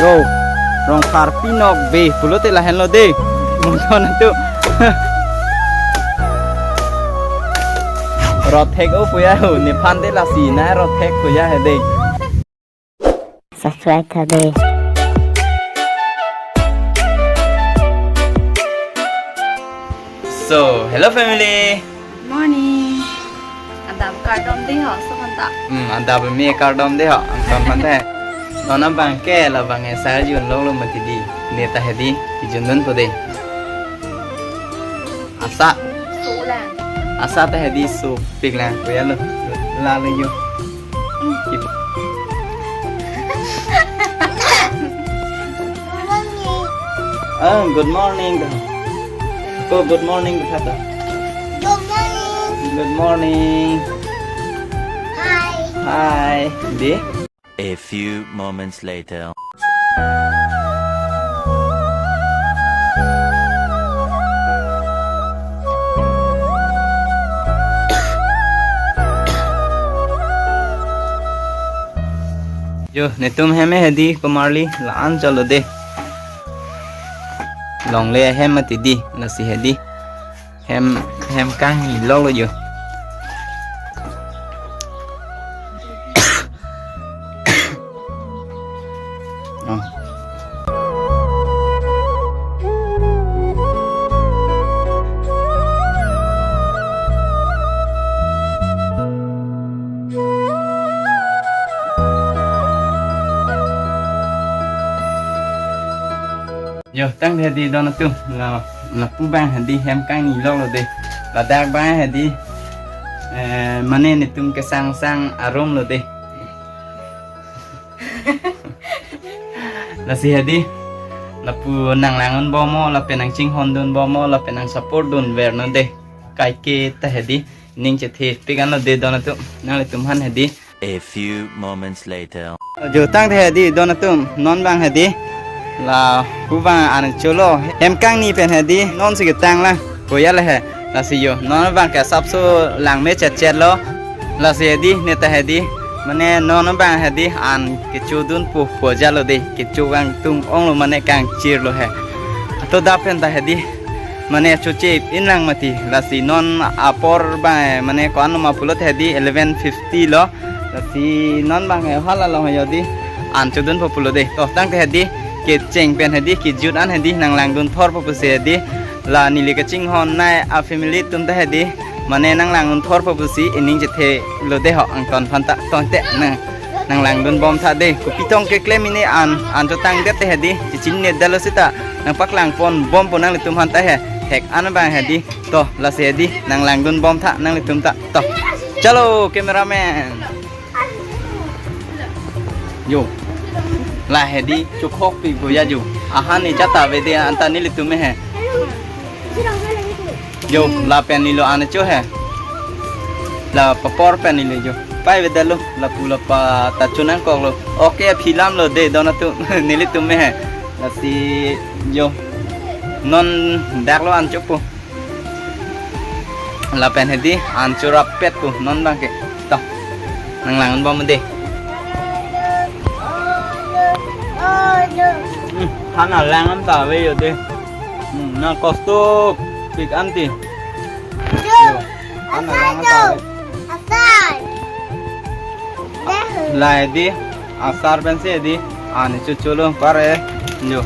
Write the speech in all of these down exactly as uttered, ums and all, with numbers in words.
Oh, Rongpharpi Nokbe pulote lahenlo de. Monton atum. Rothek o puya ho, nephan de lasi na rothek puya he de. Subscribe tha de. So, hello family. Morning. Adap kardom de ho, so kanta. Hmm, adap me kardom de ho, angton mante. Non abang ke labang e sa junlonglo mati di. Ne ta hedi, junlongpo de. Asa. Sulang. Asa ta hedi supiklang, puya lo. Lalu yo. Hmm. Ah, good morning. Oh, good morning, Tata. Good morning. Good morning. Hi. Hi. Di? A few moments later. Jo, netum hem hedi komarli la-an cholo de. Longle hem mati di, lasi hedi. Hem, hem kangniloklo jo. Oh. Jo, tangte hedi don atum, la, lapu abang hedi hem kangniloklo de. Ladak abang hedi, eh, mane netum kesangsang arum lo de. Lasi hedi, lapu nanglangdunbom mo, lapen nangchinghondunbom mo, lapen nang support dunver non de. Kaike ta hedi, ning chethepik anlo de don atum, nanglitum aphan hedi. A few moments later. Jo, tangte hedi don atum, non abang hedi, lapu abang an cholo, hem kangni pen hedi, non si ketanglang, koya le he, lasi jo, non abang ke asapso langme chetchet lo, lasi hedi, ne ta hedi, mane non abang hedi, an kechodunpo, po jalo de, kecho kangtung onglo mane kangchirlo he. Ato adap pen ta hedi, mane choche inlang mati, lasi non apor abang, mane ko-an ma pulote hedi, eleven fifty lo, lasi non abang he hala long he jo di, an chodunpo pulo de. To, tangte hedi, kecheng pen hedi, kejut an hedi, nanglangdun thorpo pusi hedi, la neli kachinghonnei a family atum ta hedi, mane nanglangdun thorpo pusi, ining chethelo de ho, angton aphan ta, to te, nang, nanglangdunbom tha de, kopi tong keklem ini an, an chotangdet te hedi, chichinine detlo seta, nangpaklangponbompo nanglitum aphan ta he, thek an abang hedi, to, lasi hedi, nanglangdunbom tha, nanglitum ta, to. Chalo, cameraman. Jo. La hedi, chokhokpik koya jo. Ahan ni jata ave de anta nelitum he. Jo, lapen neli lo an cho he. La papor pen neli jo. Pai avedetlo, lapu lapa ta chonangkoklo. Okay, aphi lamlo de don atum, nelitum he. Lasi jo. Non daklo an chopo. Lapen hedi, an chorapetpo, non abang ke. To. Nanglangdunbom de. Hmm, han alang an ta ave jo de. Hmm, na kostopik an ti. Jo. Han alang an ta ave. Asar. La hedi, asar pensi hedi, an chocholo, pare, jo.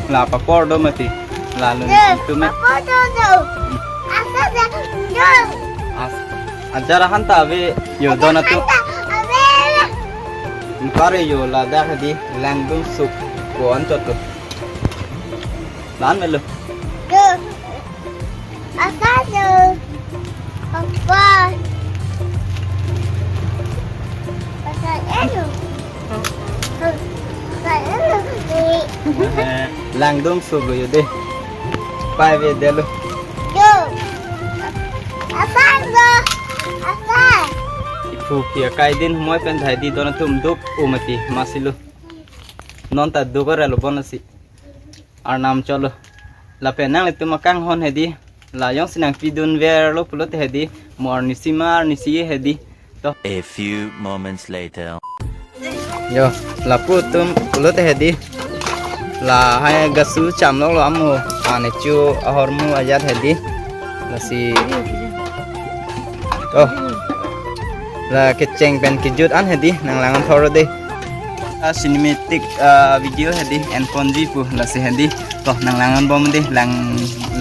La papor do mati, la lun tum. Papor do do. Asar do. As-, ajar han ta ave, jo, don atum. Ave. Pare jo, ladak hedi, langdun suk, ko-an chot ko. Lan melo. Jo. Asado. Apa? Asado. Asado. Eh, langdun suk lo jo de. Pai avedetlo. Jo. Asado. Asar. Iphu kia kai din humoi pen thai di don atum duk umati masilo. Non ta duk ora lo bon asi. Arnam cholo. Lapen nanglitum akanghon hedi. La jongsi nangpidunverlo pulote hedi. Mo arnisi ma arnisi hedi. To. A few moments later. Yo, lapu atum pulote hedi. Lahai gasu chamloklo amo. Ane chu ahormu ajat hedi. Lasi. Oh. La kecheng pen kejut an hedi, nanglang-an thor dei. A cinematic, ah, video hedi, enponji pu lasi hedi. To nanglang-an bom dei, lang,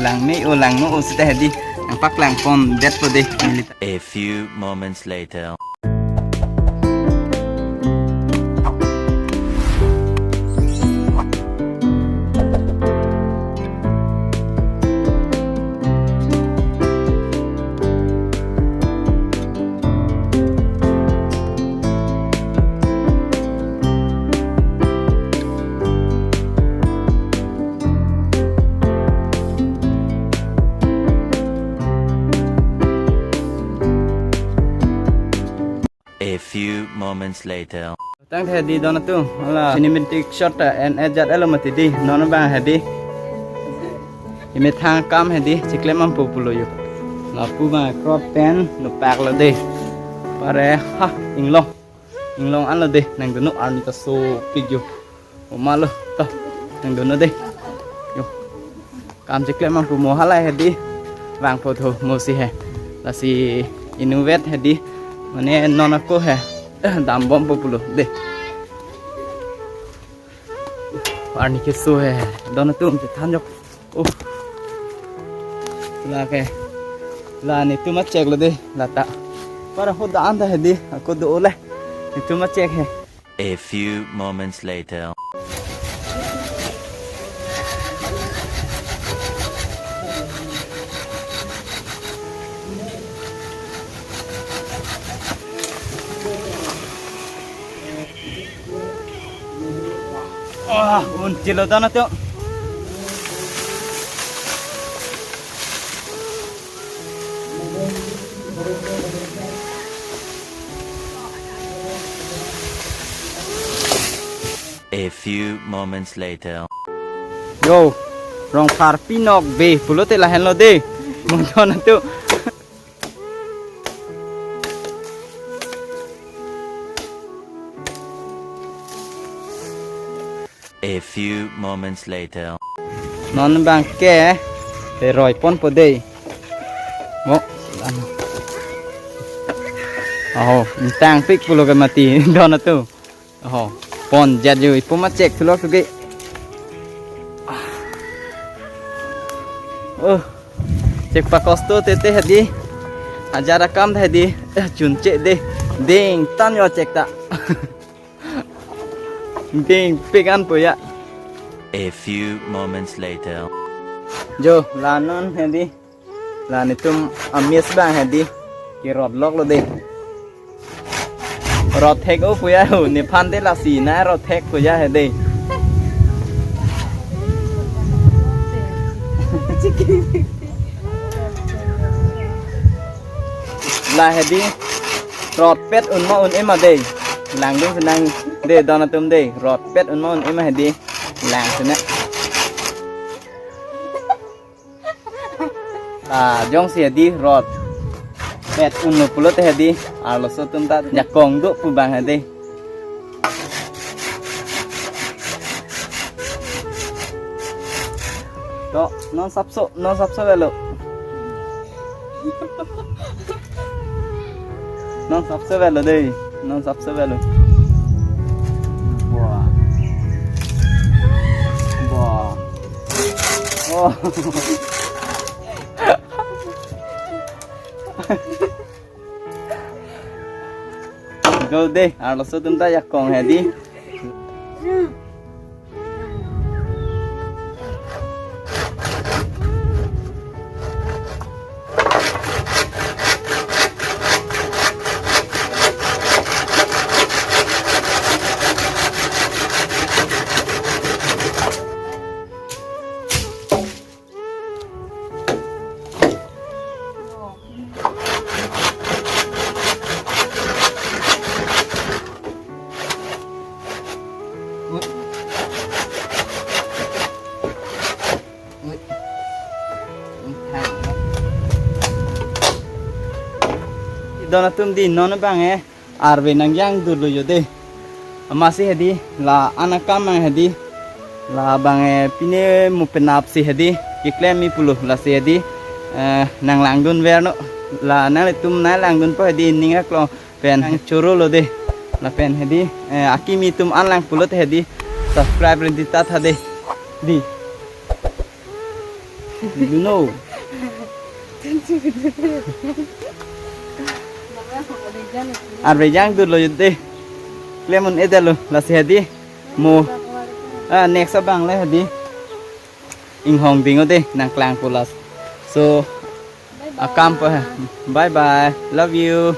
langme-o langno-o sita hedi. Nangpaklangpondet po dei. A few moments later. A few moments later. Tangte hedi don atum, hala cinematic shot ta en-et jat-etlo mati dei, non abang hedi. Emethang akam hedi, chiklempo pulo yo. Lapu abang crop pen, nupaklo dei. Pare, ha, inglong. Inglong anlo dei, nangdunnon arni ta sopik yo. Omalo, to, nangdunnon dei. Yo. Kam chiklem abang pu mo halai hedi. Vangpo tho mo si he. Lasi inutvet hedi. Mane non ako he. Dambompo pulo dei. Arni keso he. Don atum chethanjok. Oh. Lake. La netum acheklo dei. Lata. Para ho da anta hedi. Ako do ole. Netum achek he. A few moments later. Ah, un chilo don atum. A few moments later. Yo, Rongpharpi Nokbe pulote lahenlo dei. Mo don atum. A few moments later. Non abang ke, te roiponpo dei. Mo, ano. Aho, intangpik pulo ke mati, don atum. Aho, ponjat yo, ipo ma chek thulok sugi. Oh, chek pakosto tete hedi. Ajat akam hedi, eh, chunche dei. Ding, tan yo chek ta. Ding, pekan po ya. A few moments later. Jo, la non hedi. La netum amis abang hedi. Kerot loklo dei. Rot thek-o pu ya ho, nephan te lasi na rot thek pu ya hedi. La hedi. Rotpet un ma un-e ma dei. Langdun si nang dei don atum dei. Rotpet un ma un-e ma hedi. Lang si na. Ah, jongsi hedi rotpet unlo pulote hedi. Arloso atum ta jakong do pu abang hedi. To, non sapso, non sapso avelo. Non sapso avelo dei, non sapso avelo. Wah. Wah. Oh. Go dei, arloso atum ta jakong hedi. Don atum dei non abang eh. Arve nangjang dolo yo dei. Amatsi hedi, la an akam abang hedi, la abang, eh, pine mo penapsi hedi keklem mi pulo, lasi hedi, eh, nanglangdun vernon, la nanglitum nanglangdunpo hedi, ning aklong pen chorolo de, lapen hedi, eh, akimi atum an lang pulote hedi, subscribe rinti ta tha de, di. You know. Arve jang dolo jute. Klemdun-edetlo, lasi hedi. Mo. Ah, next abang le hedi. Inghong ding-o de, nangklang pulas. So, akam pa. Bye bye. Love you.